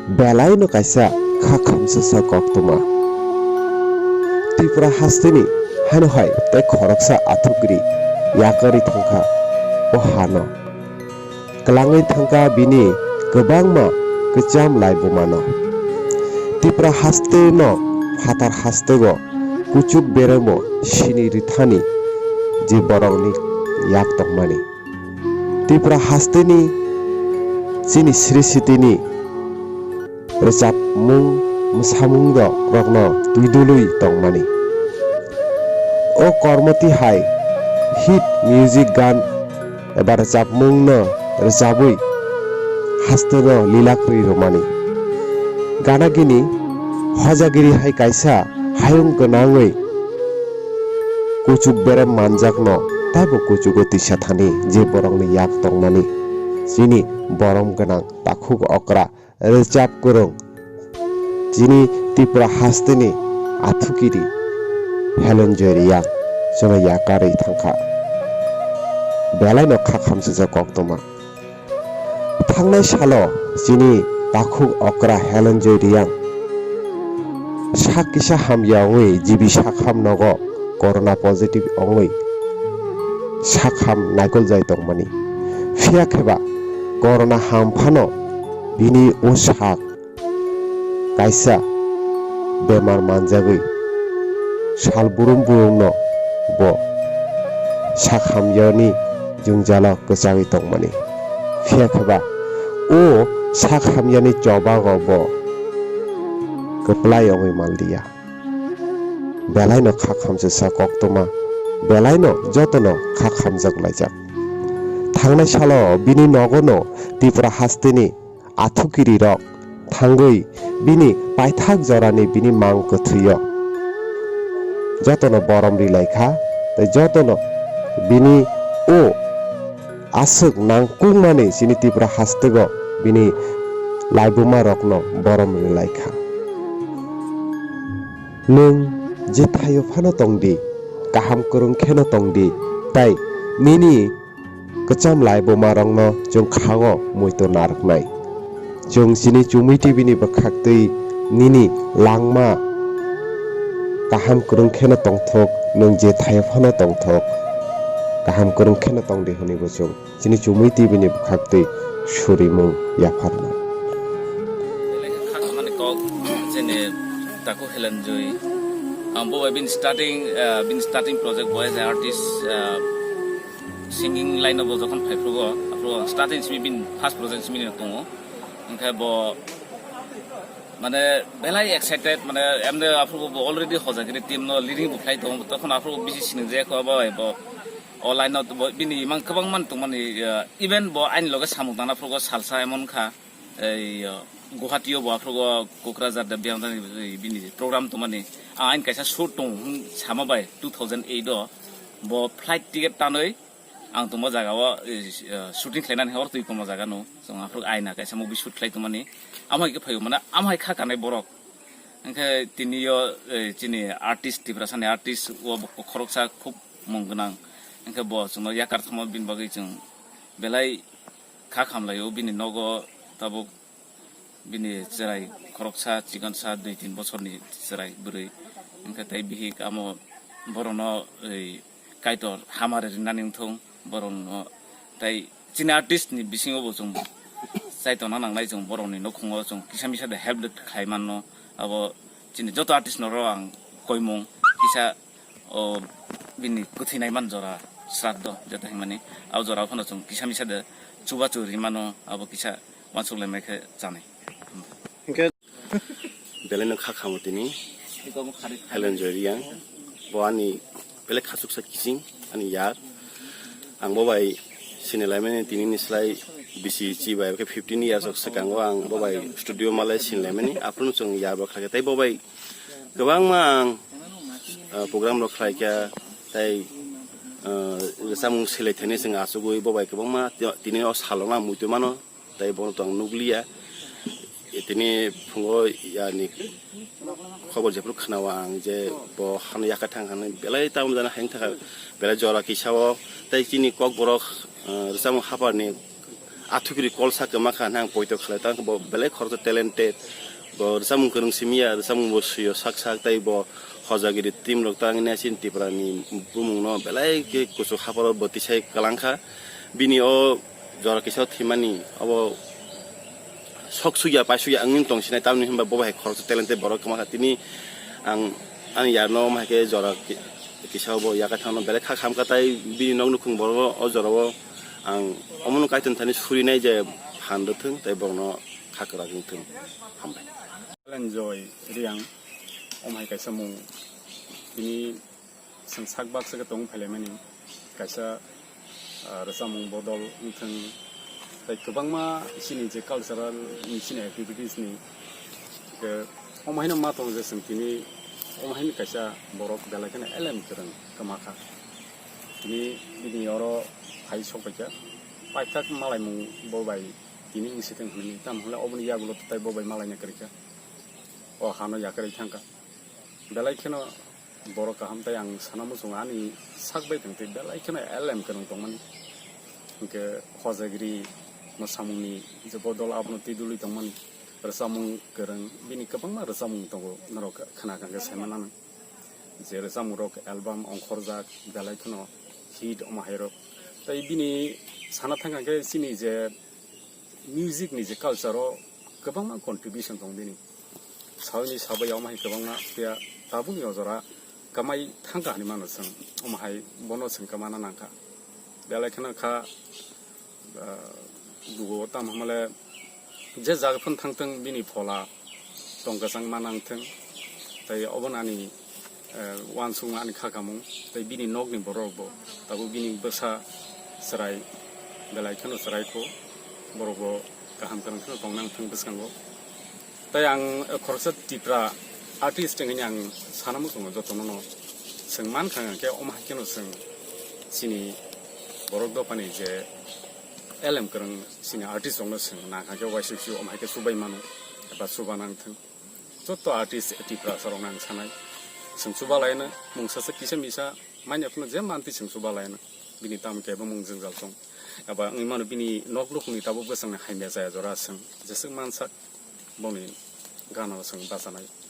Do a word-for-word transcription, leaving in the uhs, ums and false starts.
Belai no kaisa kha khamsasa koktwma. Tripura hasteni hano hai tei khoroksa athukiri yakarwi thangkha o hano. Kwlangwi thangkha bini kwbangma kwcham laibumano. Tripura hasteno phatar hastego kuchuk beremo sini rithani je borokni yak tongmani. Tripura hasteni chini sri sitini rwchapmung mwsamung rok rokno twidulwi tongmani. O kormoti hai hit music gan eba rwchapmung no rwchabwi haste no lila kwrwi rwmani. Gana gini hojagiri hai kaisa hayung gwnangwi kuchuk berem manjakno taibo kuchugo tisa thani je borokni yak tongmani chini borom gwnang takhuk okra rwchap kwrwng chini Tripura hasteni athukiri Helen Joy Reang chwngno yakarwi thangkha. Belaino kha khamsajak koktwma. Thangnai salo chini takhuk okra Helen Joy Reang sak kisa hamya wngwi G B Sakham nogo corona positive wngwi Sakham naikol jai tongmani. Phiya kheba corona ham phano bini o sak kaisa bemar manjagwi sal burum burumno bo sak hamyani jwngjalo kwchagwi tongmani. Phiya kheba o sak hamyani chobago bo kwplai wngwi manliya. Belaino kha khamsajak koktwma, belaino jotono kha khamjak laijak. Thangnai salo bini nogono Tripura hasteni athukiri rok thangwi bini paithak jorani bini mang kwthwio jotono borom ri lai kha, tei jotono bini o aswk nangkukmani chini Tripura hasteo bini laibuma rokno borom ri lai kha. Nwng jethaio phano tong di, kaham kwrwng kheno tong di, tei nini kwcham laibumarokno chwng khago muitu narwknai. Chwng chini Chumui T V ni bwkhaktwi nini langma kaham kwrwng kheno tongthok, nwng je thaio phano tongthok, kaham kwrwng kheno tong di hwnwi bo chwng chini Chumui T V ni bwkhaktwi surimung yapharnai. Belai khe kha khamani kok chini takhuk Helen Joy. Ang bo bai bini starting, ah, bini starting project bo as a artist, ah, singing line o bo jokhon phai phrugo, aphuru starting simi bini first project simi ni tongo. Hwnkhe bo mane belai excited, mane emne aphuru bo already hojagiri team no leading bo khlai tongo, tokhon aphuru bisi sinijak kho bo, bo o line o bo bini imang kwbangma tongmani, ah, even bo ani loge samung tangna phuru salsa emon kha. Ei, uh, Guwahati o bo aphuru o Kokrajhar de biyang jani bini program tongmani. Ang ani kaisa shoot tong hwn sama bai two thousand eight o bo flight ticket tanwi ang tongma jaga o, eh, uh, shooting khlainani hor twi tongma jaga no. Chwng aphuru aina kaisa movie shoot khlai tongmani. Amo hai khe phaio mane amo hai kha kanai borok. Hwnkhe tini o, eh, chini artist, Tiprasa ni artist o bo khoroksa khub mung gwnang. Hwnkhe bo chwngno yakar thangma bini bagwi chwng belai kha khamlaio bini nogo tabuk. Bini chwrai khoroksa chikonsa dui tin bosorni chwrai bwrwi. Hwnkhe tei bihik amo borokno, ei, Kaitor hamari rinani wngthung borokno. Tei chini artist ni bisingo bo chwng chai tongna nangnai, chwng borokni nukhungo chwng kisa misa de help de khlai manno. Abo chini joto artist no rw ang koimung kisa o bini kwthwi naiman jora sraddho jeta hwnmani, abo jora phano chwng kisa misa de chubachu rimano, abo kisa uansuk laimai khe chanai. Hwnkhe belaino kha khamo tini Helen Joy Reang, bo ani belai khachuksa kiching ani yar. Ang bo bai sini laimani tini ni slai bisi chi bai, khe fifteen years of swkango ang bo bai studio malai sini laimani, aphuru chwng yar bo khlai khe tei bo bai kwbangma ang, ah, program rok khlai kha, tei, ah, samung selai thani chwng achugwi bo bai kwbangma ti-, tini o salona muitu mano, tei bono to ang nukliya. Tini phungo yani khobor jephuru khwnao ang je bo hano yakha thang hwnwi belai tamo jani hayung thangkha, belai jora kisa o, tei chini kokborok, ah, rwchapmung haphar ni Athukiri kolsa kwma kha nang poito khlai tang bo belai khoroksa talented. Bo rwchapmung kwrwng simi ya, rwchapmung bo swi o sak sak, tei bo Hojagiri team rok tang nai chini Tripura ni bumung no belai khe kuchuk hapharo bo tisai kwlang kha. Bini o jora kisa thwimani obo sok sugya pai sugya wngwi tong sinai, tamni hwnba bo bai khoroksa talented borok kwma kha. Tini ang ani yar no ma khe jora ki-, kisa bo yakai thangno belai kha kham kha, tei bini nok nukhung borok o jora o ang omono kaitor thani surinai je phan rwthwng tei borokno kha kwrak wngthwng. Hambai. Enjoy Riang, omo hai kaisa mung. Tini chwng sak baksa khe tong phailaimani kaisa, ah, rwchapmung bodol wngthwng, tei kwbangma chini je cultural, chini activities ni, eh, omo haino ma tongo je chwng tini omo haino kaisa borok belai kheno elem kwrwng kwma kha. Tini bini oro phai sok paikha, paithak malaimung bo bai tini wng si thwng hwnwi, tamo hwnle oboni yagulo tai bo bai malaina kwrwi kha, o hano yakarwi thang kha. Belai kheno borok kaham, tei ang sana muchungo ani sak bai tong tei belai kheno elem kwrwng tongmani. Hinkhe Hojagiri mwsamungni je bodol abono twi dului tongmani, rwchapmung kwrwng, bini kwbangma rwchapmung tongo, norok khna kha khe sai mananw. Je rwchapmung rok album ongkhorjak, belai kheno hit omo hai rok. Tei bini sana thang kha khe chini je music ni je culture o kwbangma contribution tong bini. Sawi ni sabai omo hai kwbangma phiya tabukni o jora kamai thang kha hinwi mano chwng, omo hai bono chwng kwmana nang kha. Belai kheno kha, ah, dugo tamo hwnmale je jaga phano thang thung bini phola tong kwchang ma nang thung, tei obono ani, eh, uansukma ani kha kamung, tei bini nokni borok bo tabuk bini bwsa chwrai belai kheno chwrai kho, borok bo kaham kwrwng kheno tong nang thung bwskango. Tei ang, eh, khoroksa Tipra artist wngwi ang sana muchungo jotono no chwng man kha khe omo hai kheno chwng chini borok dophani je elem kwrwng chini artist rokno chwng nang kha khe uaisuk si omo hai khe chubai mano eba chuba nang thung. Joto artist Tiprasa rokno ang sanai, chwng chuba laino mungsa se kisa misa manya phano je manti chwng chuba laino, bini tamo kebo mung jwngjal tong eba wngwi mano bini nok nukhungni tabuk bwsangni hamya jaya jora chwng jeswk mansak boni gana chwng bachanai.